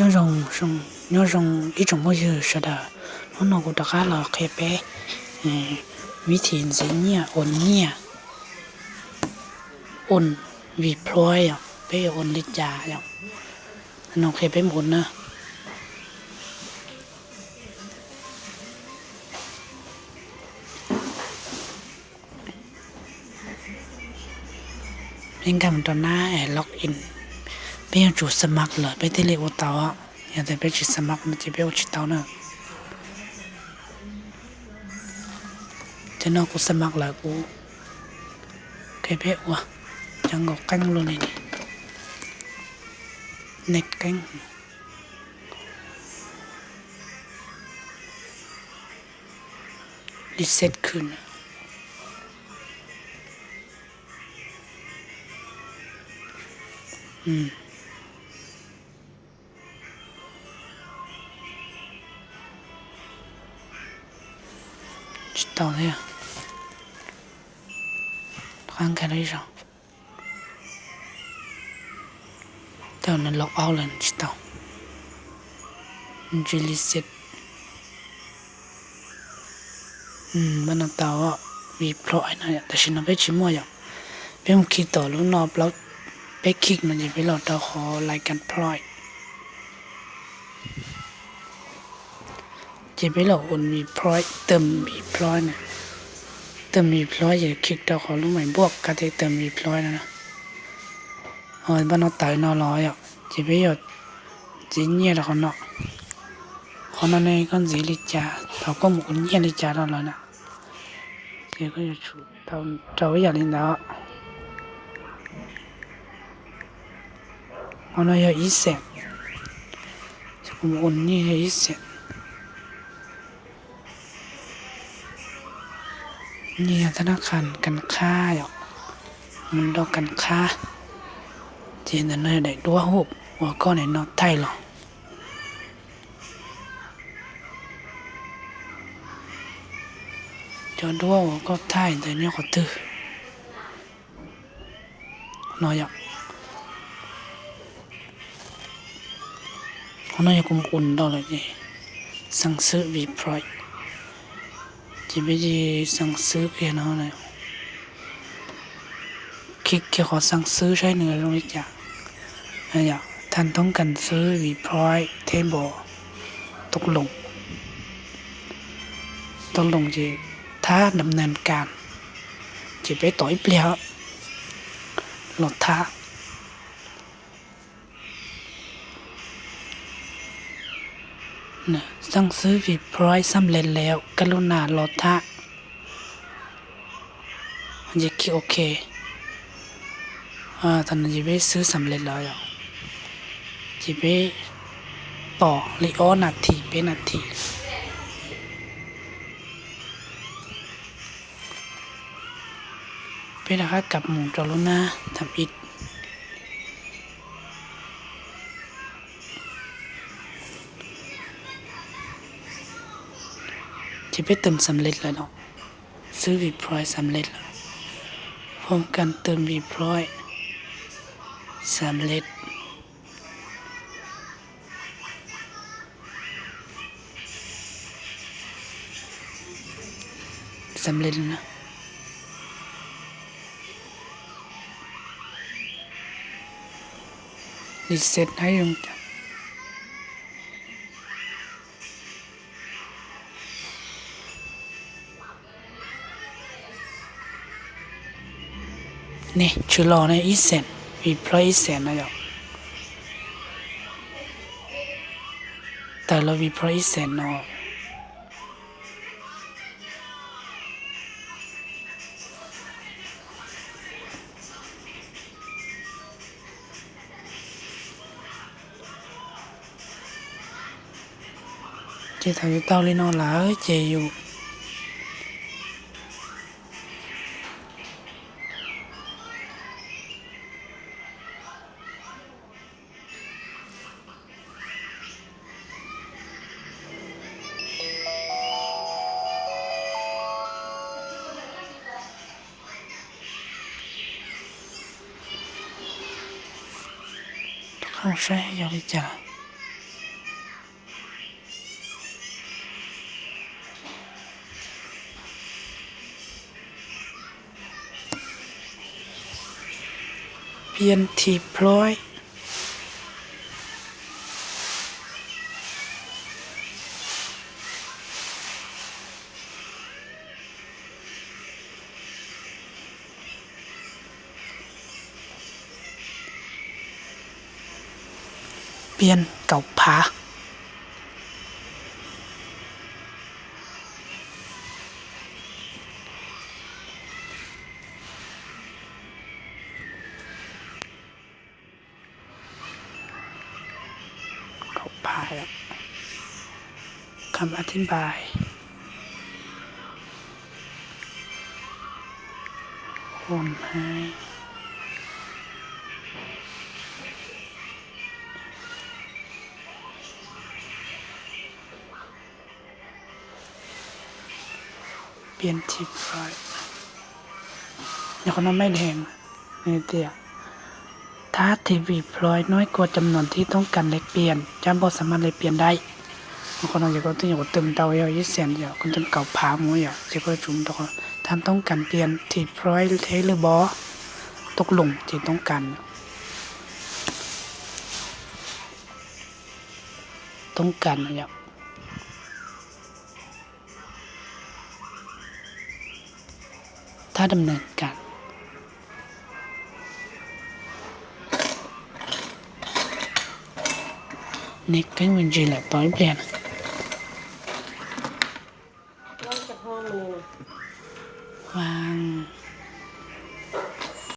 Nho rông, rông, nho rông ih rông mô yư sa đa. Hôm nô cu ta khá lò khê pê, ơ, vi thìn dí nhia, ôn nhia, ôn vi ploi yong, pê ôn li cha yong. Nô khê pê môn nơ. Bên cạnh đó na, ơ, login. Bên chủ sơ mắc lơ, bên tê lê ô tàu á. Yà tê bên chỉ sơ mắc, mà chỉ bên ô chỉ tàu nơ. Cho nó cũng sơ mắc lơ cũng. Cái bên ô. Chẳng có canh luôn này. Net canh. Reset ຄືນ ອືມ ຈະເຕົາເດ ທາງການໄດ້ຊະ. ເຈົ້ານັ້ນລັອກເອົາແລ້ວ ຊິເຕົາ ມັນຊິຣີເຊັດ ອືມ ມັນເອົາເຕົາ ວີພລອຍນະ ແຕ່ຊິນຳໄປຊິມົວຢູ່ ເປັນຄລິກຕໍ່ລູກນອບ ແລ້ວໄປຄລິກມັນຈະໄປຫຼອດເຕົາຂໍລາຍການພລອຍ ຈະໄປຫຼອກໂອນວີພອຍ ເຕີມວີພອຍນະ ເຕີມວີພອຍ ຈະຄລິກເຕົາຂໍລູກໄມ້ບວກ ກະຈະເຕີມວີພອຍນະ ເອົາບ້ານເຮົາຕາຍນໍລໍ ຈະໄປຢອດ ຈະເຍດເຂົາເນາະ ເຂົານອນໃນກ່ອນຊິລິຈາ ເຂົາກໍໝູນເຍດລິຈານອນລະນະ ເຈົ້າ ເຈົ້າຢາກຫຼິ້ນແລ້ວ ເອົາໜ້ອຍເຮົາອີແສນ ຈະໂອນນີ້ເຮົາອີແສນ ນີ້ທະນາຄານການຄ້າເນາະ ມັນດອກການຄ້າ ເຈນອັນນັ້ນໄດ້ຕົວຮູບ ຫົວກໍໃນນອກໄທລອ ຈອດວອວກໍຖ່າຍແຕ່ແນວເຂົາຖືເນາະ ເຮົາໜ້ອຍກໍອຸ່ນດອກແລ້ວເດ ສັ່ງຊື້ວີພອຍ ຈະໄປສັ່ງຊື້ເພິ່ນເຮົານະ ຄລິກທີ່ຂໍສັ່ງຊື້ໃຊ້ເນື້ອລົງນີ້ຈ້າ ອັນຍາ ທ່ານຕ້ອງການຊື້ວີພອຍແທ້ບໍ? ຕົກລົງ ຕົກລົງ ຈະຖ້າດຳເນີນການ ຈະໄປຕໍ່ອີກແລ້ວ ລໍຖ້າ. ນະ ສັ່ງຊື້ວີພອຍສຳເລັດແລ້ວ ກະລຸນາລໍຖ້າ ຈະຄລິກໂອເຄ ອາ ຕອນນີ້ຈະໄປຊື້ສຳເລັດແລ້ວ ຈະໄປຕໍ່ລີອໍນາທີເປັນນາທີ ເປັນລາຄາກັບໝູນໂຕໂລນາທຳອິດ ຈະໄປເຕີມສຳເລັດແລ້ວເນາະ ຊື້ວີພອຍສຳເລັດແລ້ວ ພ້ອມກັນເຕີມວີພອຍສຳເລັດ. ສຳເລັດແລ້ວນະ ຣີເຊັດໃຫ້ລົງຈ້າ ນີ້ ຊື່ລໍໃນອີເຊັນ ວີພອຍອີເຊັນນະເຈົ້າ ແຕ່ລະວີພອຍອີເຊັນເນາະ ເຈເຕົາຢູ່ເຕົາລີນໍລາເອີຍ ເຈຢູ່ ເຂົ້າໃຊ້ຢາກໄດ້ຈ້າ. ປ່ຽນທີ່ພຣອຍ. ປ່ຽນເກົາຜາ. ເຂົ້າໄປແລ້ວ ຄຳອະທິບາຍ ຄົນໃຫ້ ປ່ຽນທີ່ພຣອຍ ຍາກນຳໄມ້ແດງ ນີ້ເຕຍ ຖ້າທີ່ພຣອຍນ້ອຍກວ່າຈຳນວນທີ່ຕ້ອງການແລກປ່ຽນ ຈະບໍ່ສາມາດແລກປ່ຽນໄດ້. ບາງຄົນອາດຈະກໍຕື່ມເຕົາເອວເສນ ຄົນຕື່ມເກົາຜາໝູ່ເອວ ຊິກໍຊຸມຕະກອນ ທ່ານຕ້ອງການປ່ຽນທີ່ພຣອຍແທ້ຫຼືບໍ່? ຕົກລົງທີ່ຕ້ອງການ ຕ້ອງການເອວ. ຖ້າດຳເນີນການ Next ເປັນບັນຊີແລະປ່ອຍປ່ຽນ